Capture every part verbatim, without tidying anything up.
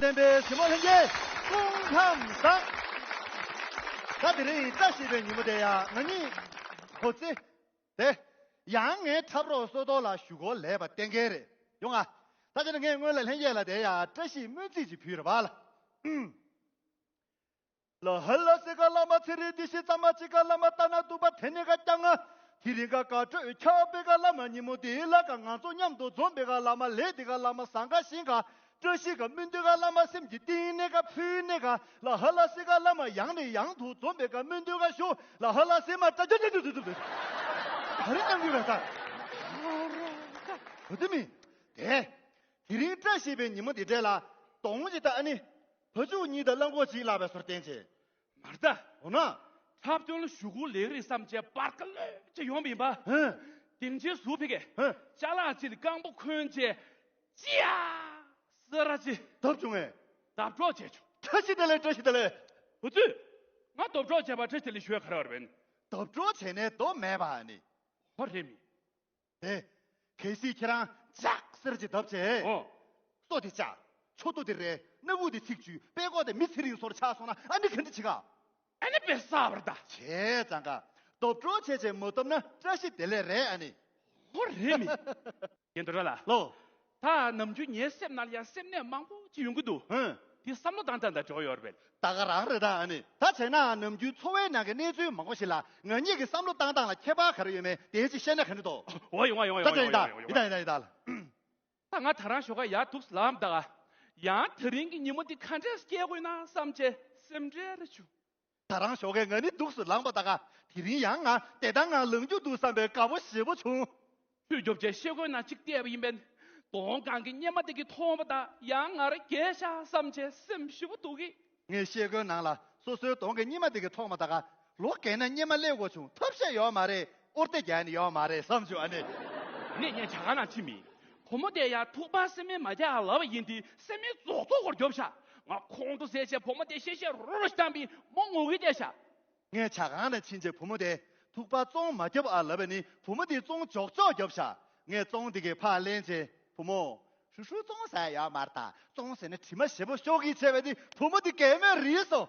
བསྟན་པའི་གཞིས་མོ་ལྷན་རྒྱས་སྐུ་ཁམས་བཟང་། ད་དེ་རིང་བཀྲ་ཤིས་པའི་ཉིན་མོ་དེ་ཡང་ང་གཉིས་གོ་ཚེ་དེ་ཡང་ངའི་འཁྲབ་རོགས་བསོད་རྡོར་ལགས་གཞུག་གུར་ལས་པ་གཏན་འཁེལ་རེད་ཡོང་ང་། ད་ཆ་ནས་ངས་སྔོན་ལ་ལྷན་རྒྱས་ལ་དེ་ཡང་བཀྲ་ཤིས་སྨོན་ཚིག་ཅིག་ཕུལ་རེད་བ་ལ། ལ་ཧ་ལ་སི་ཀ་བླ་མ་ཚེ་རིང་བདེ་གཤེགས་གཙང་མ་གཅིག་ཀ་བླ་མ་ལྟ་ན་སྡུག་པ་དེ་ནི་ཀ་སྐྱ་ང་། དེ་རིང་ཀ་དགའ་སྤྲོའི་ཆར་པའི་ཀ་བླ་མ་ཉིན་མོ་འདིའི་ལ་ཀ་ང་ཚོ་མཉམ་དུ་འཛོམས་པའི་ཀ་བླ་མ་ལས་འདི་ཀ་བླ་མ་ཟང་ཀ་ཤིང་ཀ་བཀྲ་ཤིས་ཀ་སྨོན་འདུན་ཀ་བླ་མ་སེམས་ཀྱི་གཏིང་ནས་ཀ་ཕུལ་ནས་ཀ་ལ་ཧ་ལ་སི་ཀ་བླ་མ་ཡང་ནས་ཡང་དུ་འཛོམས་པའི་ཀ་སྨོན་འདུན་ཀ་ཞུ་ལ་ཧ་ལ་སི་མ་ཀྲ་ཀྲ་ཀྲ་ཀྲ་ཀྲ་ཀྲ་ད་རེ་གཏང་གི་བས་ད་འོ་དེ་མིན་དེ་དེ་རིང་བཀྲ་ཤིས་པའི་ཉིན་མོ་འདི་འདྲ་ལ་གདོང་གི་ད་ཨ་ནི། བུ་ཕྲུག་གཉིས་དང་གླང་གོག་གཅིག་བརླགས་པའི་སོར་བསྟན་བྱས། མར་ལྟ། འོ་ན། འཁྲབ་སྟོན་ལ་གཞུག་གུ་ལེགས་རེད་བསམ་བྱས་པར་ཀ་ལོས་ཅི་ཡོང་མིན་པ། ཧེ། སྡིངས་ཆའི་ཟུར་ཕི་གས། ཧེ། ཅ་ལག་ཅིག་ལ་རྐང་པ་འཁོན་བྱས། ཅིའ། ཟེར་ར་ཅི། བརྡབ་བྱུང་ངས། བརྡབ་གྲོགས་བྱས་བྱུང་། བཀྲ་ཤིས་བདེ་ལེགས་བཀྲ་ཤིས་བདེ་ལེགས། འུ་ཚོས། ང་བརྡབ་གྲོགས་བྱས་པ་བཀྲ་ཤིས་བདེ་ལེགས་ཞུ་ཡ་ག་རེ་བ་རེད་པས། བརྡབ་གྲོགས་བྱས་ནས་བརྡབ་མེད་པ་ནི། ཧོ་རེད་མི། དེ། གལ་སྲིད་ཁྱེད་རང་ལྕགས་ཟེར་གྱི་བརྡབ་བྱས། ཨོ། སོ་དེ་ལྕགས། མཆུ་ཏོ་དེ་རལ། སྣ་བུག་དེ་ཚིགས་ཆུ། པད་ཀོག་དེ་མི་ཚེ་རིང་སོར་ཆགས་སོང་ན་ཨ་ནི་ག་འདྲ་བྱེད་ག་ཨ་ནི་དཔེ་གསར་བར་ད། བྱས་ཙང་ཀ་བརྡབ་གྲོགས་བྱས་བྱས་མ་བརྡབ་ན་བཀྲ་ཤིས་བདེ་ལེགས་རེད་ཨ་ནི། ཧོ་རེད་མི། རྒན་རྡོ་ར་ལ། ལོ། ད་ནམ་རྒྱུན་ངའི་སེམས་ནང་ལ་ཡང་སེམས་ནད་མང་པོ་ཅིག་ཡོང་གི་འདུག་ཧུན། དེ་བསམ་བློ་བཏང་སྟངས་དང་འབྲེལ་བ་ཡོད་རེད་པས། ད་ག་རང་རེད་ད་ཨ་ནི། ད་བྱས་ན་ནམ་རྒྱུན་འཚོ་བའི་ནང་གི་གནས་ཚུལ་མང་པོ་ཞིག་ལ་ང་གཉིས་ཀྱི་བསམ་བློ་བཏང་སྟངས་ལ་ཁྱད་པར་ག་རེ་ཡོད་མེད་དེ་ཅིག་བཤད་ན་ག་འདྲ་འདུག་འོ་ཡོང་བ་ཡོང་བ་ཡོང་བ་ད་ཡོང་བ་ཡོང་བ་ཡོང་བ་ཡོང་བ། ཡིན་ད་ཡིན་ད་ཡིན་ད་ལ། ད་ང་ད་རང་ཞོགས་ཀ་ཡར་འདུག་སེ་ལངས་ད་ག་ཡང་དེ་རིང་གི་ཉིན་མོ་འདི་ག་འདྲས་སྐྱེལ་དགོས་ན་བསམ་བྱས་སེམས་ཁྲལ་རེ་བྱུང་། ད་རང་ཞོགས་ཀས་ང་ནི་འདུག་སེ་ལངས་པ་ད་ག་དེ་རིང་ཡང་ང་བདེ་ཐང་ངང་ལངས་རྒྱུ་འདུག་བསམ་པའི་དགའ་པོ་ཞེ་པོ་བྱུང་། ཆུ་རྒྱོབ་བྱས་ཤེལ་སྒོའི་ནང་གཅིག་བལྟས་པ་ཡིན་པས། གདོང་སྒང་གི་གཉེར་མ་དེ་གི་མཐོང་བ་དང་ཡང་ང་རང་རྒས་ཤག་བསམ་བྱས་སེམས་ཞེ་པོ་སྡུག་གི། ངས་ཤེལ་སྒོའི་ནང་ལ་སོ་སོའི་གདོང་གི་གཉེར་མ་དེ་གི་མཐོང་བ་ད་ག་ལོ་རྒས་ན་གཉེར་མ་སླེབས་དགོས་བྱུང་ཐབས་ཤེས་ཡོད་མ་རེད་ཨོར་ཏེ་རྒྱག་ནི་ཡོད་མ་རེད་བསམ་བྱུང་ཨ་ནི། ནས་ངས་ཇ་ཁང་ནང་ཕྱིན་མིན། བུ་མོ་དེ་ཡང་ཐུག་པ་སེམས་མེད་མ་རྒྱག་ལབ་པ་ཡིན་དེ་སེམས་མེད་རྫོགས་རྫོགས་སྐོར་རྒྱོབ་ཤག་ང་ཁོང་ཁྲོ་ཟས་བྱས་བུ་མོ་དེ་གཤེ་གཤེ་རོ་རོ་ཞིག་བཏང་པས་མོ་ངུ་གི་བསྡད་ཤག་ངས་ཇ་ཁང་ནང་ཕྱིན་རྗེས་བུ་མོ་དེ་ཐུག་པ་བཙོང་མ་རྒྱོབ་ཨ་ལབ་པ་ནི་བུ་མོ་དེ་བཙོང་འཇོག་འཇོག་རྒྱོབ་ཤག་ངས་བཙོང་དེ་གའི་ཕར་ལེན་རྗེས་བུ་མོ། ཧྲུ་ཧྲུ་བཙོང་ཟ་ཡ་ཡོད་མ་རེད་ད་བཙོང་ཟེར་ན་དྲི་མ་ཞེ་པོ་ཤོར་གི་བྱས་པ་དེ་བུ་མོ་དེ་གད་མོས་རིལ་སོང་།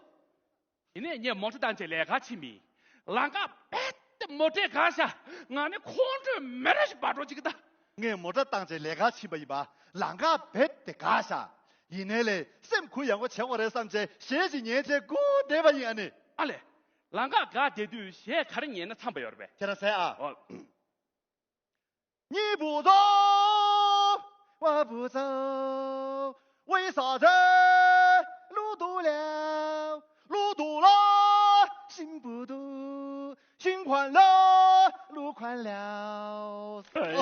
དེ་ནས་ངས་མོ་ཊ་བཏང་རྗེས་ལས་ཀར་ཕྱིན་མིན། ལམ་ཁ་རྦད་དེ་མོ་ཊས་བཀག་ཤག་ང་ནི་ཁོང་ཁྲོས་མེ་རེ་ཞིག་འབར་འགྲོ་ཅིག་གི་ད། ངས་མོ་ཊ་བཏང་རྗེས་ལས་ཀར་ཕྱིན་པ་ཡིན་པ། ལམ་ཁ་རྦད་དེ་བཀག་ཤག་ཡིན་ནའི་ལས་སེམས་གུ་ཡངས་པོ་བྱེད་དགོས་རེད་བསམ་བྱས་གཞས་ཅིག་ཉན་བྱས་སྒུག་བསྡད་པ་ཡིན་ཨ་ནི། ཨ་ལས། ལམ་ཁ་བཀག་བསྡད་དུས་གཞས་ག་རེ་ཉན་ན་འཚམ་པ་ཡོད་རེད་པས། ཁྱེད་རང་གསན་ཨ། ཨོ། 你不走，我不走，为啥走？路堵了，路堵了，心不堵，心宽了，路宽了。哎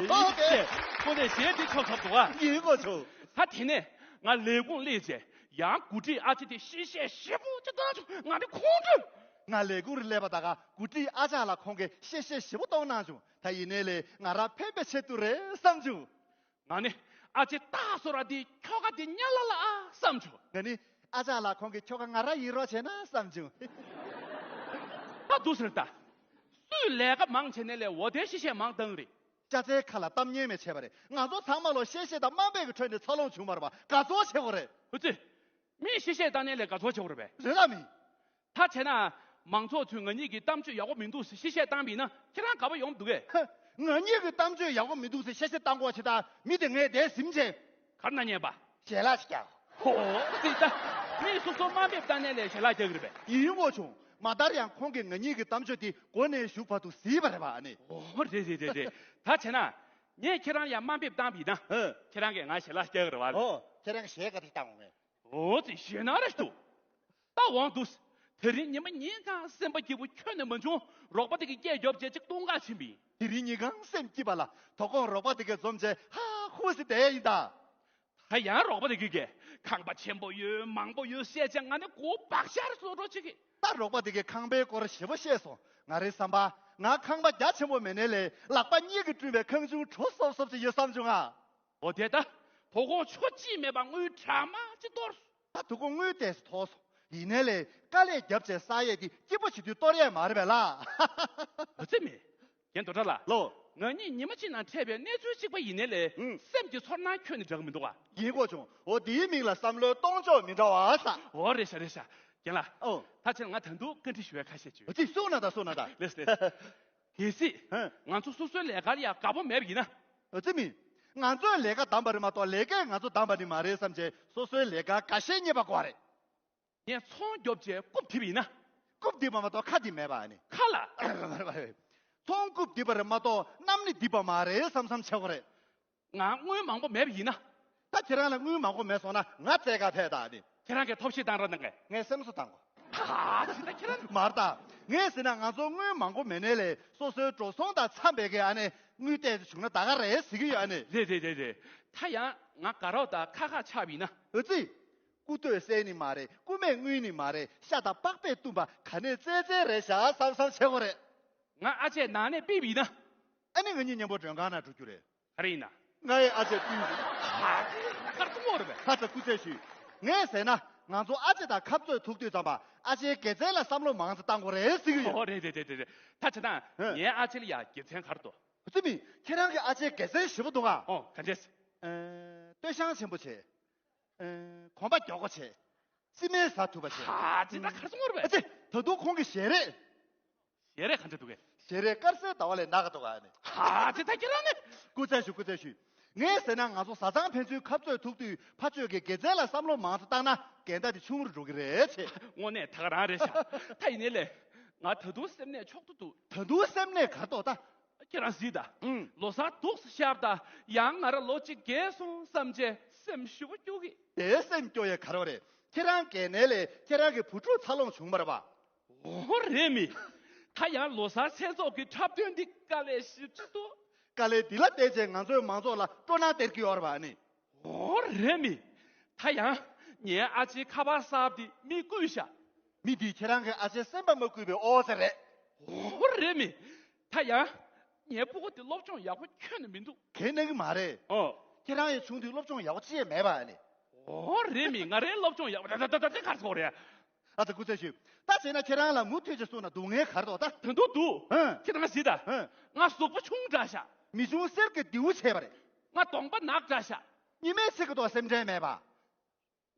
，ཁོ་ནས་གཞས་འདི་ཆོག་ཆོག་འདུག་ཨ། ཡིན་གོ་ཆོག་ད་དེ་ནས་ང་ལས་ཁུངས་སླེབས་རྗེས་ཡང་འགོ་ཁྲིད་ཨ་ཅེ་དེ་གཤེ་གཤེ་ཞེ་པོ་ཅིག་བཏང་བྱུང་ང་དེ་ཁོང་ཁྲོས། ང་ལས་ཁུངས་རུ་སླེབས་པ་ད་ག་འགོ་ཁྲིད་ཨ་ཅག་ལ་ཁོང་གིས་གཤེ་གཤེ་ཞེ་པོ་གཏོང་གནང་བྱུང་། ད་ཡིན་ནའི་ལས་ང་རང་ཕན་པའི་ཆེད་དུ་རེད་བསམ་བྱུང་། ང་ནི་ཨ་ཅེ་སྟག་བཟོ་ར་དེ་ཁྱོ་ག་དེ་གཉའ་ལ་ལ་ཨ་བསམ་བྱུང་། ང་ནི་ཨ་ཅག་ལ་ཁོང་གི་ཁྱོ་ག་ང་རང་ཡིན་རོགས་བྱས་ན་བསམ་བྱུང་། ད་འདུག་ཟེར་ད། སུས་ལས་ཀ་མང་བྱས་ནའི་ལས་འོ་དེ་གཤེ་གཤེ་མང་བཏང་རེད། ཅ་ཚའི་ཁ་ལ་གཏམ་ངན་མེད་བྱས་པ་རེད། ང་ཚོ་ཚང་མ་ལོ་གཤེ་གཤེ་དང་དམའ་འབེབས་ཀྱི་ཁྲོད་ནས་འཚར་ལོངས་བྱུང་བ་རེད་པ། དགའ་ཚོར་བྱེད་དགོས་རེད། ཨུ་ཙི། མིས་གཤེ་གཤེ་བཏང་ནའི་ལས་དགའ་ཚོར་བྱེད་དགོས་རེད་པས། རེད་ལ་མི། ད་བྱས་ན། མང་ཚོགས་ཚོས་ང་གཉིས་ཀྱི་གཏམ་བརྗོད་ཡག་པོ་མི་འདུག་ཟེར་གཤེ་གཤེ་བཏང་བ་ཡིན་ན་ཁྱེད་རང་དགའ་པོ་ཡོང་མི་འདུག་གས། ཧ། ང་གཉིས་ཀྱི་གཏམ་བརྗོད་ཡག་པོ་མི་འདུག་ཟེར་གཤེ་གཤེ་བཏང་དགོས་བྱས་ད་མི་དེ་ངས་དེ་ཟིན་བྱས། གར་ན་ཉན་པ། ཞལ་ལག་ཅིག་རྒྱག་ཧོ། དེ་ད། མིས་སོ་སོ་དམའ་འབེབས་བཏང་ནའི་ལས་ཞལ་ལག་རྒྱག་གི་རེད་པས། ཡིན་དགོས་བྱུང་། མ་མཐར་ཡང་ཁོང་གིས་ང་གཉིས་ཀྱི་གཏམ་བརྗོད་དེ་མགོ་ནས་གཞུག་བར་དུ་གཟིགས་པ་རེད་པ་ཨ་ནི། ཨོ་རེད་རེད་རེད་རེད། ད་བྱས་ན། ངས་ཁྱེད་རང་ཡང་དམའ་འབེབས་བཏང་བ་ཡིན་ན། ཧ། ཁྱེད་རང་གིས་ང་ཞལ་ལག་རྒྱག་གི་རེད་པ། ཨོ། ཁྱེད་རང་གིས་ཞལ་ག་དེ་བཏང་འོང་ངས། ཨོ་ཙི་ཞེད་སྣང་རེ་ཞིག་འདུག་ད་འོང་འདུག་དེ་རིང་ཉི་མ་ཉིན་གང་སེམས་པ་སྐྱིད་པོ་ཁྱོན་ནས་མ་བྱུང་། རོགས་པ་དེ་གིས་སྐད་རྒྱོབ་བྱས་ཅིག་བཏུང་ག་ཕྱིན་པ་ཡིན། དེ་རིང་ཉིན་གང་སེམས་སྐྱིད་པ་ལ་དོ་དགོང་རོགས་པ་དེ་གས་འཛོམས་བྱས་ཧ་ཧུ་ཟེར་བསྡད་ཡ་ཡིན་ད། ད་ཡང་རོགས་པ་དེ་གིས་གས་ཁང་པ་ཆེན་པོ་ཡོད་མང་པོ་ཡོད་བཤད་བྱས་ང་ནི་མགོ་བག་ཤར་བཟོ་འགྲོ་བྱེད་ཀྱི། ད་རོགས་པ་དེ་གིས་ཁང་པའི་སྐོར་ཞེ་པོ་བཤད་སོང་། ང་རའི་བསམ་པ། ང་ཁང་པ་རྒྱ་ཆེན་པོ་མེད་ནའི་ལས་ལག་པ་གཉིས་ཀྱིས་བསྐྲུན་པའི་ཁང་ཆུང་བྲོ་སོབ་སོབ་ཅིག་ཡོད་བསམ་བྱུང་ང་། འོ་དེ་ད། དོ་དགོང་ཆུ་གཅིག་མེད་པར་དངུལ་གྲངས་མང་ཅིག་གཏོར་སོང་། ད་དོ་དགོང་དངུལ་ཏོག་ཙམ་ཐོགས་སོང་། ཡིན་ནའི་ལས་དཀའ་ལས་བརྒྱབ་བྱས་ས་ཡས་དེ་སྐྱིད་པོ་བྱེད་དུས་གཏོར་ཡས་མ་རེད་པས་ལ། ཨ་ཙི་མེ། རྒན་རྡོ་བཀྲ་ལགས། ལོ། ང་གཉིས་ཉི་མ་གཅིག་ནང་འཕྲད་པའི་གནས་ཚུལ་གཅིག་པ་ཡིན་ནའི་ལས། ཨང་། སེམས་ཀྱི་ཚོར་སྣང་ཁྱོན་ནས་འདྲ་གི་མི་འདུག་ག་ཡིན་གོ་བྱུང་། འོ་དེའི་མིང་ལ་བསམ་བློའི་གཏོང་ཕྱོགས་མི་འདྲ་བ་ཟེར། འོ་རེད་ཤག་རེད་ཤག་རྒན་ལགས། ཨོ། ད་ཁྱེད་ལ་ང་ད་དུང་བཀའ་འདྲི་ཞུ་བའི་ཁ་ཤས་ཅིག་ཡོད། ཅིག་གསུངས་ན་ད་གསུངས་ན་ད། ལགས་སོ་ལགས་སོ། གལ་སྲིད། ཧན། ང་ཚོ་སོ་སོའི་ལས་ཀར་ཡ་དགའ་པོ་མེད་པ་ཡིན་ན། ཨ་ཙི་མི། ང་ཚོའི་ལས་ཀ་བདམས་པ་རེད་མ་གཏོགས་ལས་ཀས་ང་ཚོ་བདམས་པ་ནི་མ་རེད་བསམ་བྱས་སོ་སོའི་ལས་ཀ་འགའ་ཤས་རྙེད་པ་དགོས་རེད། ངས་ཚོང་རྒྱོབ་བྱས་རྐུབ་རྡིབ་པ་ཡིན་ན། རྐུབ་རྡིབ་པ་མ་གཏོགས་ཁ་རྡིབ་མེད་པ་ཨ་ནི། ཁ་ལ། ཚོང་རྐུབ་རྡིབ་པ་རེད་མ་གཏོགས་གནམ་ནི་རྡིབ་པ་མ་རེད་བསམ་བསམ་བྱེད་དགོས་རེད། ང་དངུལ་མང་པོ་མེད་པ་ཡིན་ན། ད་ཁྱེད་རང་ལ་དངུལ་མང་པོ་མེད་སོང་ན་ང་བཙལ་ག་ཕེབས་དང་ནི། ཁྱེད་རང་གིས་ཐོབ་ཤེས་བཏང་རོགས་གནང་གས། ངས་སེམས་གསོ་བཏང་གོ། ཧ་ད་ཁྱེད་རང་། མར་ད། ངས་ཟེར་ན་ང་ཚོ་དངུལ་མང་པོ་མེད་ནའི་ལས་སོ་སོའི་འགྲོ་སོང་དང་འཚམས་པའི་གི་ཨ་ནི་དངུལ་ཏོག་ཙམ་བྱུང་ན་ད་ག་རེད་ཟེར་གི་ཡོད་ཨ་ནི། རེད་རེད་རེད་རེད། ད་ཡང་ང་དགའ་རོགས་དང་ཁ་ཁ་ཆགས་པ་ཡིན་ན། ཨ་ཙི། རྐུ་སྟོད་གསེར་ནི་མ་རེད། རྐུ་མས་དངུལ་ནི་མ་རེད། ཤ་དང་པགས་པས་བཏུམས་པ་ག་ནས་བཙལ་བཙལ་རེད་ཤག་བསམ་བསམ་བྱེད་དགོས་རེད། ང་ཨ་ཅེ་ནང་ནས་ཕུད་པ་ཡིན་ན། ཨ་ནི་ང་གཉིས་མཉམ་པོ་མགྲོན་ཁང་ནང་འགྲོ་རྒྱུ་རེད། ག་རེ་ཡིན་ན། ང་ཡི་ཨ་ཅེ་བསྟུན་ཞུ། ཧ་ཅང་དཀར་པོ་རེད་པས། ཧ་ཅང་སྐུ་རྩེད་ཞུས། ངས་ཟེར་ན་ང་ཚོ་ཨ་ཅེ་དང་ཁ་རྩོད་ཐུག་དུས་ཙམ་པ་ཨ་ཅེའི་དགེ་མཚན་ལ་བསམ་བློ་མང་ཙམ་བཏང་དགོས་རེད་ཟེར་གི་ཡོད། ཨོ་རེད་རེད་རེད་རེད། ད་བྱས་ན། ཧེ། ངའི་ཨ་ཅེ་ལ་ཡ་དགེ་མཚན་ག་རེ་འདུག་ཨ་ཙི་མི། ཁྱེད་རང་གི་ཨ་ཅེའི་དགེ་མཚན་ཞེ་པོ་འདུག་ག་ཨོ་ག་འདྲས། ཨེ། སྟོད་ཤང་ཆེན་པོ་བྱས། ཨེ། གོམ་པ་མགྱོགས་པོ་བྱས། རྩིས་མེད་ཟ་ཐུབ་པ་བྱས། ཧ་ཅང་ད་ག་རེ་གསུང་བ་རེད་པས། ཨ་ཙི། ད་དུང་ཁོང་གི་ཞལ་རས། ཞལ་རས་ག་འདྲ་འདུག་གས། ཞལ་རས་དཀར་གསལ་ཟླ་བ་ལས་ནག་ག་འདུག་ག་ནི། ཧ་ཅང་ད་ཁྱེད་རང་ནི། སྐུ་རྩེད་ཞུ་སྐུ་རྩེད་ཞུ། ངས་ཟེར་ན་ང་ཚོ་བཟའ་ཚང་ཕན་ཚུན་ཁ་རྩོད་ཐུག་དུས་ཕ་ཆོས་ཀྱི་དགེ་མཚན་ལ་བསམ་བློ་མང་ཙམ་བཏང་ན་འགལ་ཟླ་དེ་ཆུང་རུ་འགྲོ་གི་རེད་ཅེས། དངོས་གནས་ད་ག་རང་རེད་ཤག་ད་ཡིན་ནའི་ལས། ང་ད་དུང་སེམས་ནད་ཆོག་ཏུ་འདུག་ད་དུང་སེམས་ནད་ག་རེ་འདུག་ད། ཁྱེད་རང་གཟིགས་དང་། ཨང་། ལོ་གསར་སྡུག་ས་ཤར་དང་ཡང་ང་རང་ལོ་གཅིག་རྒས་སོང་བསམ་བྱས་སེམས་ཞེ་པོ་སྐྱོ་གི། དེ་སེམས་སྐྱོ་ཡས་ག་རེ་རེད། ཁྱེད་རང་རྒས་ནའི་ལས་ཁྱེད་རང་གི་བུ་ཕྲུག་འཚར་ལོངས་བྱུང་བ་རེད་པ། འོ་རེད་མི། ད་ཡང་ལོ་གསར་མཚན་ཚོགས་ཀྱི་འཁྲབ་སྟོན་འདི་དཀའ་ལས་ཞེ་པོ་ཅིག་འདུག་དཀའ་ལས་འདི་ལ་བརྟེན་བྱས་ང་ཚོའི་མང་ཚོགས་ལ་སྤྲོ་སྣང་སྟེར་གྱི་ཡོད་རེད་པ་ནི། འོ་རེད་མི། ད་ཡང་ངའི་ཨ་ཅེའི་ཁ་པར་གསར་པ་འདི་མིས་བརྐུས་ཤག་མི་འདིས་ཁྱེད་རང་གི་ཨ་ཅེ་སེམས་པ་མ་བརྐུས་པའི་ཨོ་ཙེ་རེད། འོ་རེད་མི། ད་ཡང་། ངའི་ཕྲུ་གུ་དེ་སློབ་སྦྱོང་ཡག་པོ་ཁྱོན་ནས་མི་འདུག་གན་གནང་གི་མ་རེད། ཨོ། ཁྱེད་རང་ཡང་ཆུང་དུས་སློབ་སྦྱོང་ཡག་པོ་ཅི་ཡང་མེད་པ་ཨ་ནི། འོ་རེད་མི། ང་རའི་སློབ་སྦྱོང་ཡག་པོ་ད་ད་ད་ད་ག་རེ་ཟེར་དགོས་རེད། ཨ་ཙི་སྐུ་ཚེ་ཞུ། ད་བྱས་ན་ཁྱེད་རང་ལ་མུ་མཐུད་ཅིག་གསུངས་ན་སྡུག་བསྔལ་ག་རེ་འདུག་ད། ད་དུང་འདུག་ཧན། ཁྱེད་རང་གཟིགས་ད། ཧན། ང་གཟུགས་པོ་ཆུང་དྲགས་ཤག་མི་ཆུང་གསེར་གྱི་རྡེའུ་བྱས་པ་རེད། ང་གདོང་པ་ནག་དྲགས་ཤག་ཉི་མའི་ཚིག་གི་ཐོག་སེམས་ཁྲལ་མེད་པ།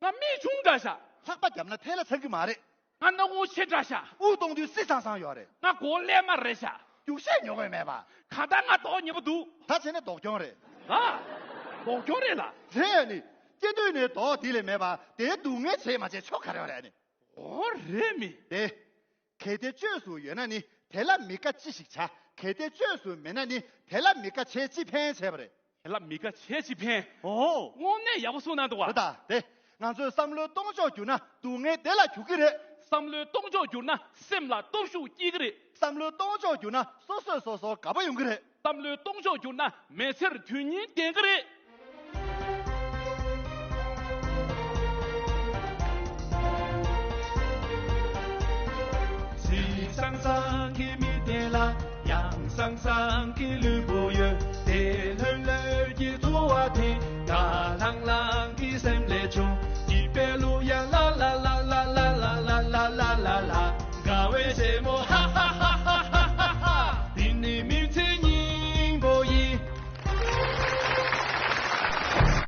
ང་མིག་ཆུང་དྲགས་ཤག་ལྷགས་པ་བརྒྱབ་ན་ཐལ་ལ་ཚང་གི་མ་རེད། ང་སྣ་ཁུང་ཆེ་དྲགས་ཤག་དབུགས་གཏོང་དུས་སི་སང་སང་ཡོད་རེད། ང་མགོ་ཀླད་མ་རེད་ཤག་རྒྱུག་ཤད་ཉོ་གི་མེད་པ། གང་ལྟར་ང་མདོག་ཉེས་པོ་འདུག་ད་བྱས་ན་མདོག་གྱོང་རེད། ཨ། མདོག་གྱོང་རེད་ལ། རེད་ཨ་ནི། སྐྱེ་དུས་ནས་མདོག་འདི་ལས་མེད་པ་དེའི་སྡུག་བསྔལ་བྱེད་མ་བྱེད་ཆོ་ག་རེ་རེད་ཨ་ནི། འོ་རེད་མི། དེ། གལ་ཏེ་བཅོས་སུ་ཡོད་ན་ནི་དེ་ལ་མི་དགའ་ཅི་ཞིག་བྱ། གལ་ཏེ་བཅོས་སུ་མེད་ན་ནི་དེ་ལ་མི་དགའ་བྱས་ཅི་ཕན་བྱས་པ་རེད། དེ་ལ་མི་དགའ་བྱས་ཅི་ཕན། ཨོ། དངོས་གནས་ཡག་པོ་གསུངས་གནང་འདུག་བ། རེད་ད་དེ། ང་ཚོས་བསམ་བློའི་གཏོང་ཕྱོགས་བསྒྱུར་ན་སྡུག་བསྔལ་བདེ་ལ་འགྱུར་གྱི་རེད། བསམ་བློའི་གཏོང་ཕྱོགས་བསྒྱུར་ན་སེམས་ལ་སྟོབས་ཤུགས་སྐྱེ་གི་རེད། བསམ་བློའི་གཏོང་ཕྱོགས་བསྒྱུར་ན་སོ་སོས་སོ་སོར་དགའ་པོ་ཡོང་གི་རེད། བསམ་བློའི་གཏོང་ཕྱོགས་བསྒྱུར་ན་མི་ཚེར་དོན་སྙིང་ལྡན་གི་རེད།